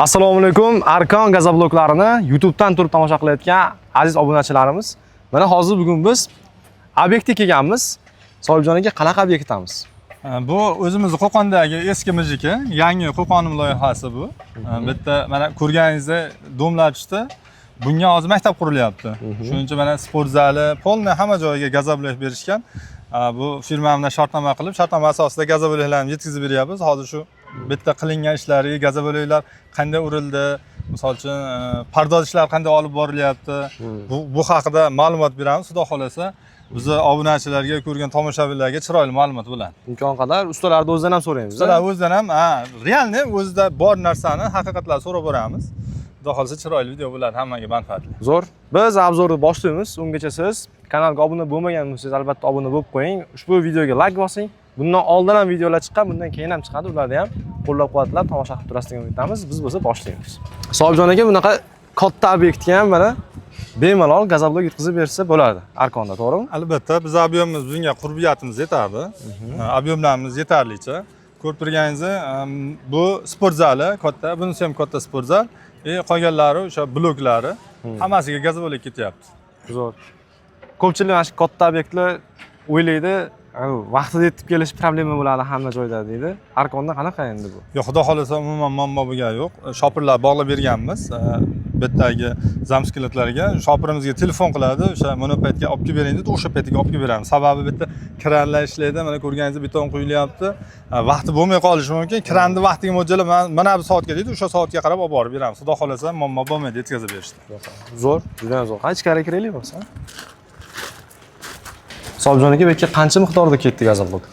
Assalomu alaykum. Arkon gazobloklarini YouTube'dan turib tomosha qilayotgan aziz obunachilarimiz. Mana hozir bugun biz obyektga kelganmiz. Sohibjon aka, qanaqa obyektdamiz? Bu o'zimizni Qo'qondagi eski MJK, yangi Qo'qonim loyihasi bu. Bu yerda mana ko'rganingizdek дом lar tushdi. Bunga hozir maktab qurilyapti. Shuning uchun mana sport zali, полный hamma joyiga gazoblok berishgan. Bu firma bilan shartnoma qilib, shartnoma asosida gazobloklarni yetkazib beryapmiz. Hozir shu bitta qilingan ishlariga, gazobloklar qanday urildi, misol uchun, pardoz ishlari qanday olib borilyapti. Bu haqida ma'lumot beramiz. Xudo xohlasa, bizni obunachilarga, ko'rgan tomoshabinlarga chiroyli ma'lumot bo'ladi. Imkon qadar ustalarni o'zidan ham so'raymiz. Ustalar o'zidan ham, ha, реальный o'zida bor narsani, haqiqatlarni so'rab boramiz. Xudo xohlasa, chiroyli video bo'ladi, hammaga manfaatli. Zo'r. Biz обзор ni boshlaymiz. Ungacha siz kanalga obuna bo'lmagan bo'lsangiz, albatta obuna bo'lib qo'ying. Ushbu videoga like bosing. Bundan oldin ham videolar chiqqan, bundan keyin ham chiqadi. Ularni ham qo'llab-quvvatlab tomosha qilib turasiz degan umiddamiz. Biz bo'lsa boshlaymiz. Sohibjon aka, bunaqa katta obyektga ham mana bemalol gazoblok yetkazib bersa bo'ladi Arkonda, to'g'rimi? Albatta, biz объем imiz, bunga qurbiyatimiz yetadi. Объем larimiz yetarlicha. Ko'rib turganingizdek, bu sport zali katta, bunisi ham katta sport zal. Qolganlari o'sha bloklari, hammasiga gazoblok ketyapti. Zo'r. Ko'pchilik mana shu katta obyektlar o'ylaydi, vaqtida yetib kelish problema bo'ladi hamma joyda deydi. Arkonda qanaqa endi bu? Yo'q, xudo xohlasa, umuman muammo bo'lgani yo'q. Shopirlar bog'lab berganmiz. Bu yerdagi замсклад larga shopirimizga telefon qiladi, o'sha mana paytga olib kelib bering deydi, o'sha paytga olib kelib beramiz. Sababi bu yerda kranlar ishlaydi, mana ko'rganingizdek beton quyilyapti. Vaqti bo'lmay qolishi mumkin. Kranni vaqtiga mo'ljallab, mana bu soatga deydi, o'sha soatga qarab olib borib beramiz. Xudo xohlasa, muammo bo'lmaydi yetkazib berishda. Zo'r, juda ham zo'r. Qani, ichkariga kiraylik bo'lsa. Sohibjon aka, bu yerga qancha miqdorda ketdi gazoblok?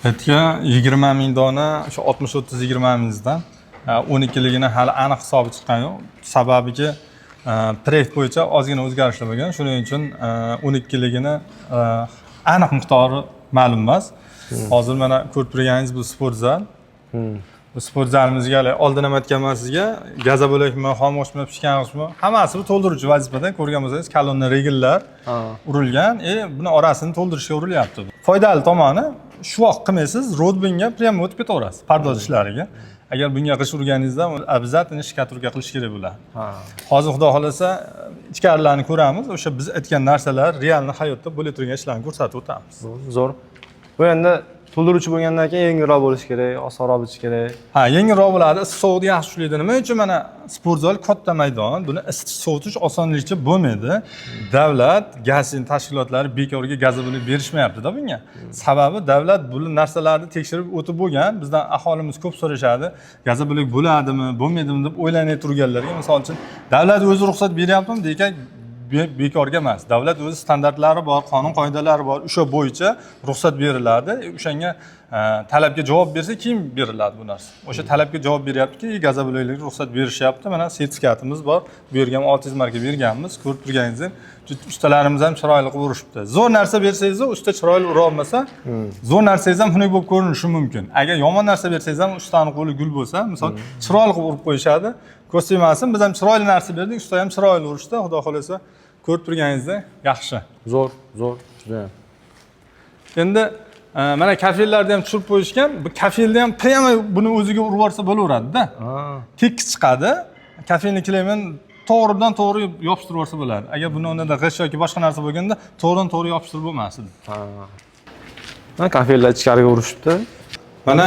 Bu yerga 20 000 dona, o'sha 60 30 20 mingdan 12ligini hali aniq hisobi chiqqani yo'q. Sababiki, proyekt bo'yicha ozgina o'zgarishlar bo'lgan. Shuning uchun 12ligini aniq miqdori ma'lum emas. Hozir mana ko'rib turganingiz bu sport zal. Bu sport zalimizga hali oldin ham aytganman sizga, gazoblokmi, xom g'ishtmi, pishgan g'ishtmi, hammasi bu to'ldiruvchi vazifada. Ko'rgan bo'lsangiz, kolonna regellar urilgan, buni orasini to'ldirishga urilyapti. Foydali tomoni, shu vaqt qilmaysiz, rodbinga прямо o'tib ketaverasiz pardoz ishlariga. Agar bunga g'isht urganingizda, обязательно штукатурка qilish kerak bo'ladi. Hozir, xudo xohlasa, ichkarilarni ko'ramiz, o'sha biz aytgan narsalar реальный hayotda bo'la turgan ishlarni ko'rsatib o'tamiz. Zo'r. Bu endi to'ldiruvchi bo'lgandan keyin yengilroq bo'lishi kerak, osonroq bo'lishi kerak. Ha, yengilroq bo'ladi, issiq sovuqni yaxshi ushlaydi. Nima uchun? Mana sport zal katta maydon, buni isitish, sovutish osonlikcha bo'lmaydi. Davlat gaz tashkilotlari bekorga gazoblok berishmayapti-da bunga. Sababi davlat bu narsalarni tekshirib o'tib bo'lgan. Bizdan aholimiz ko'p so'rashadi, gazoblok bo'ladimi, bo'lmaydimi deb o'ylanib turganlarga, misol uchun, davlat o'zi ruxsat beryaptimi degan, bekorga emas. Davlat o'zi standartlari bor, qonun qoidalari bor, o'sha bo'yicha ruxsat beriladi. O'shanga talabga javob bersa, keyin beriladi bu narsa. O'sha talabga javob beryaptiki, gazobloklarga ruxsat berishyapti. Mana sertifikatimiz bor, bu yerga ham 600 marka berganmiz. Ko'rib turganingizdek, ustalarimiz ham chiroyli qilib urishibdi. Zo'r narsa bersangiz, usta chiroyli ura olmasa, zo'r narsangiz ham xunuk bo'lib ko'rinishi mumkin. Agar yomon narsa bersangiz ham, ustani qo'li gul bo'lsa, misol, chiroyli qilib urib qo'yishadi. Ko'z tegmasin, biz ham chiroyli narsa berdik, usta ham chiroyli urishdi. Xudo xohlasa, ko'rib turganingizdek, yaxshi. Zo'r, zo'r, juda ham. Endi mana kafellarda ham tushirib qo'yishgan. Bu kafelni ham прямо buni o'ziga urib yuborsa bo'laveradida, tekis chiqadi. Kafelni клей min to'g'ridan to'g'ri yopishtirib yuborsa bo'ladi. Agar buni o'rnida g'isht yoki boshqa narsa bo'lganda, to'g'ridan to'g'ri yopishtirib bo'lmas edi. Ha, kafellar ichkariga urishibdi. Mana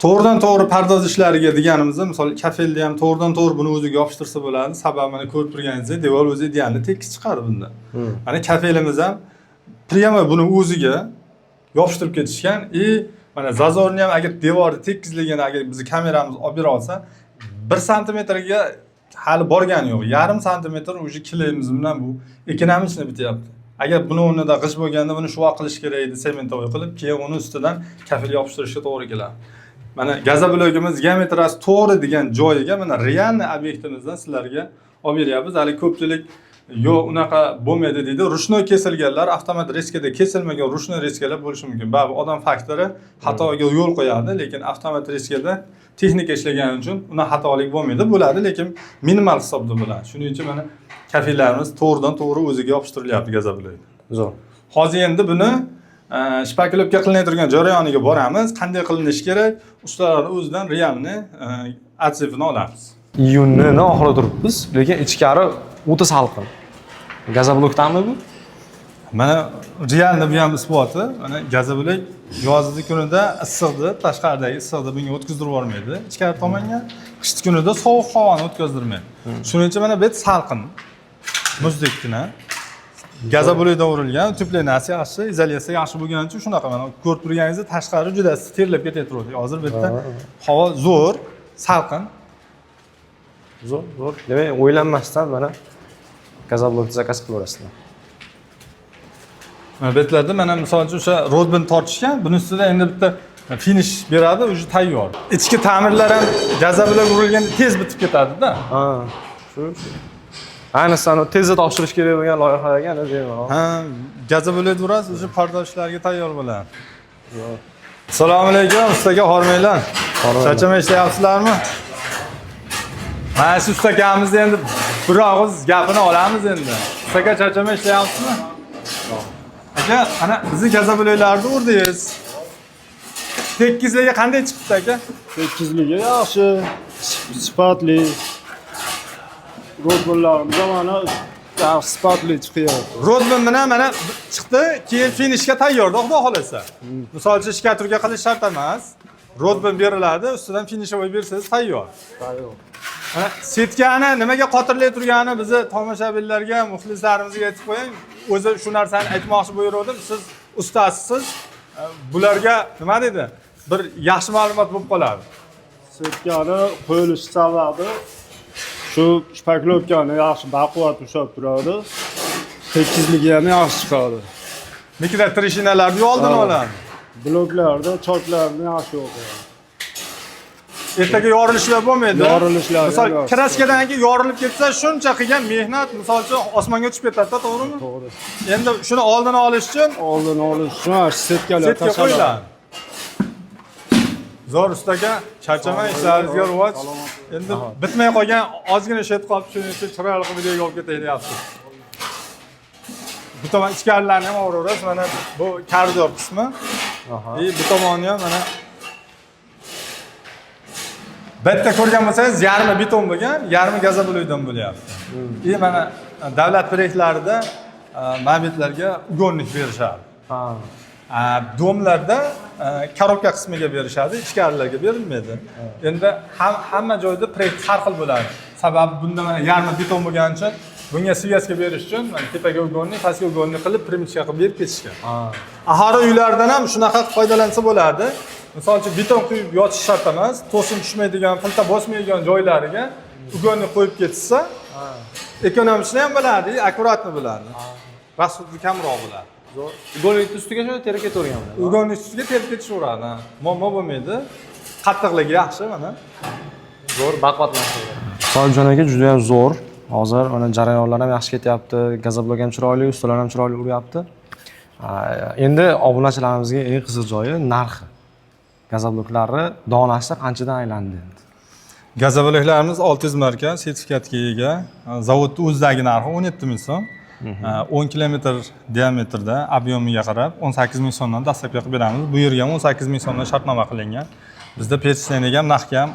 to'g'ridan to'g'ri pardoz ishlariga deganimizda, misol, kafelni ham to'g'ridan to'g'ri buni o'ziga yopishtirsa bo'ladi. Sababi mana ko'rib turganingizdek, devor o'zi идеально tekis chiqadi bunda. Mana kafelimiz ham прямо buni o'ziga yopishtirib ketishgan. И mana зазор ni ham, agar devorni tekisligini agar bizni kameramiz olib bera olsa, 1 santimetrga hali borgani yo'q, yarim santimetr уже клей imiz bilan bu экономично bityapti. Agar buni o'rnida g'isht bo'lganda, buni shuvoq qilish kerak edi, sementovoy qilib, keyin uni ustidan kafel yopishtirishga to'g'ri keladi. Mana gazoblogimiz geometriyasi to'g'ri degan joyiga, mana реальный obyektimizdan sizlarga olib beryapmiz. Hali ko'pchilik yo'q, unaqa bo'lmaydi deydi. Ручной kesilganlar, avtomat резка da kesilmagan ручной резка lar bo'lishi mumkin. Baribir odam faktori xatoga yo'l qo'yadi, lekin avtomat резка da texnika ishlagani uchun unaqa xatolik bo'lmaydi. Bo'ladi, lekin minimal hisobda bo'ladi. Shuning uchun mana kafellarimiz to'g'ridan to'g'ri o'ziga yopishtirilyapti gazoblok. Zo'r. Hozir endi buni шпаклёвка qilinadigan jarayoniga boramiz. Qanday qilinishi kerak, ustalarni o'zidan реальный отзыв ini olamiz. Iyunni oxirida turibmiz, lekin ichkari o'ta salqin. Gazoblokdanmi bu? Mana реально bu ham isboti. Mana gazoblok yozgi kunida issiqni, tashqaridagi issiqni bunga o'tkazdirib yubormaydi ichkari tomonga. Qishki kunida sovuq havoni o'tkazdirmaydi. Shuning uchun mana bu yerda salqin. Muzdekkina. Gazoblokdan urilgan, утепления si yaxshi, izolyatsiya yaxshi bo'lgani uchun shunaqa. Mana ko'rib turganingizdek, tashqari juda terlab ketaveradi. Hozir bu yerda havo zo'r, salqin. Zo'r, zo'r. Demak, o'ylanmasdan mana gazoblokni заказ qilaverasizlar. Mana bu yerlarda mana misol uchun o'sha rodbin tortishgan, buni ustida endi bitta finish beradi, уже tayyor. Ichki ta'mirlar ham gazoblok urilganda tez bitib ketadi-da. Ha, shu. Ayniqsa tezda topshirish kerak bo'lgan loyihalarga ana bemalol. Ha, gazoblok urasiz, уже pardozlarga tayyor bo'ladi. Assalomu alaykum, ustaga hormanglar. Hormanglar. Charchamay ishlayapsizlarmi? Mana shu ustakamizni endi bir og'iz gapini olamiz endi. Ustaka, charchamay ishlayapsizmi? Aka, ana bizni gazobloklarni urdingiz. Tekizligi qanday chiqibdi, aka? Tekizligi yaxshi, sifatli. Rodbunlarimiz ham mana yaxshi, sifatli chiqyapti. Rodman bilan mana chiqdi, keyin finishga tayyorda, xudo xohlasa. Misol uchun штукатурка qilish shart emas. Rodman beriladi, ustidan финишевой bersangiz tayyor. Tayyor. Mana setkani nimaga qotirlay turgani bizni tomoshabinlarga, muxlislarimizga aytib qo'ying. O'zi shu narsani aytmoqchi bo'lgandim. Siz ustasisiz. Bularga nima deydi? Bir yaxshi ma'lumot bo'lib qoladi. Setkani qo'yilishi sababi shu шпаклёвка ni yaxshi baquvvat ushlab turadi. Tekizligi ham yaxshi chiqadi. Микротрещина larni oldini oladi. Bloklarda choklarni yaxshi o'qiydi. Ertaga yorilishlar bo'lmaydi. Yorilishlar Misol yo'q. краска dan keyin yorilib ketsa, shuncha qilgan mehnat misol uchun osmonga tushib ketadi, to'g'rimi? To'g'ri. Endi shuni oldini olish uchun Oldini olish uchun mana shu setkalar setka tashaladi. qo'yiladi. Zo'r, ustaka, charchamang, ishlaringizga rivoj. Endi bitmay qolgan ozgina shet qolib, shuning uchun chiroyli qilib videoga olib ketay deyapsiz. Bu tomon ichkarilarni ham olaverasiz. Mana bu koridor qismi. И bu tomonni ham mana bitta ko'rgan bo'lsangiz, yarmi beton bo'lgan, yarmi gazoblokdan bo'lyapti. И mana davlat proyektlarida momentlarga угольник berishadi. Дом larda коробка qismiga berishadi, ichkarilarga berilmaydi. Endi hamma joyda proyekt har xil bo'ladi. Sababi bunda mana yarmi beton bo'lgani uchun bunga связка berish uchun mana tepaga угольник, pastga угольник qilib, примычка qilib berib ketishgan. Aholi uylardan ham shunaqa qilib foydalansa bo'ladi. Misol uchun beton quyib yotish shart emas, to'sin tushmaydigan, plita bosmaydigan joylariga угольник qo'yib ketishsa, экономичный ham bo'ladi, аккуратный bo'ladi. Расход i kamroq bo'ladi. Zo'r. Угольник ustiga shu terib ketavergan bo'ladi. Угольник ustiga terib ketishaveradi. Ha. Muammo bo'lmaydi. Qattiqligi yaxshi mana. Zo'r, baquvvat narsa. Sohibjon aka juda ham zo'r. Hozir mana jarayonlar ham yaxshi ketyapti, gazoblok ham chiroyli, ustalar ham chiroyli uryapti. Endi obunachilarimizga eng qiziq joyi narxi. Gazobloklari donasi qanchadan aylandi endi? Gazobloklarimiz 600 marka sertifikatga ega. Zavodni o'zidagi narxi 17 ming so'm. 10 kilometr diametrda объем iga qarab 18 ming so'mdan доставка qilib beramiz. Bu yerga ham 18 ming so'mdan shartnoma qilingan. Bizda перечисление ga ham, narxga ham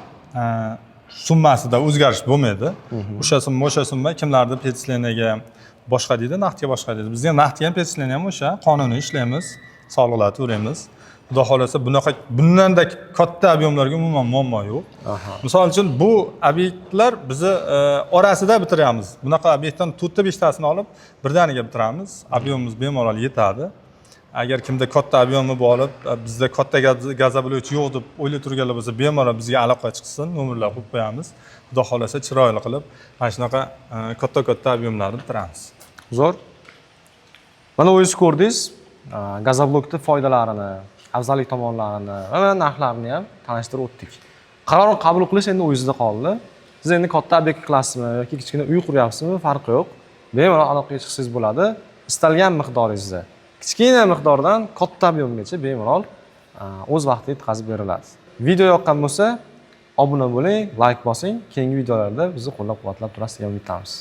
summasida o'zgarish bo'lmaydi. O'sha summa o'sha summa. Kimlardir перечисление ga boshqa deydi, naqdga boshqa deydi. Bizga naqdga ham, перечисление ham o'sha, qonuniy ishlaymiz, soliqlar to'laymiz. Xudo xohlasa, bunaqa bundanda katta объем larga umuman muammo yo'q. Misol uchun bu obyektlar bizni orasida bitiramiz. Bunaqa obyektdan to'rtta beshtasini olib birdaniga bitiramiz. Объем imiz bemalol yetadi. Agar kimda katta объем i borib, bizda katta gazoblok yo'q deb o'ylab turganlar bo'lsa, bemalol bizga aloqa chiqsin, nomerlar qo'yib qo'yamiz. Xudo xohlasa, chiroyli qilib mana shunaqa katta katta объем larni bitiramiz. Zo'r. Mana o'zingiz ko'rdingiz, gazoblokni foydalarini, afzallik tomonlarini va mana narxlarini ham tanishtirib o'tdik. Qaror qabul qilish endi o'zingizda qoldi. Siz endi katta obyekt qilasizmi yoki kichkina uy quryapsizmi, farqi yo'q. Bemalol aloqaga chiqsangiz bo'ladi. Istalgan miqdoringizda. Kichkina miqdordan katta объем gacha bemalol o'z vaqtida yetkazib beriladi. Video yoqqan bo'lsa, obuna bo'ling, layk bosing. Keyingi videolarda bizni qo'llab-quvvatlab turasiz degan umiddamiz.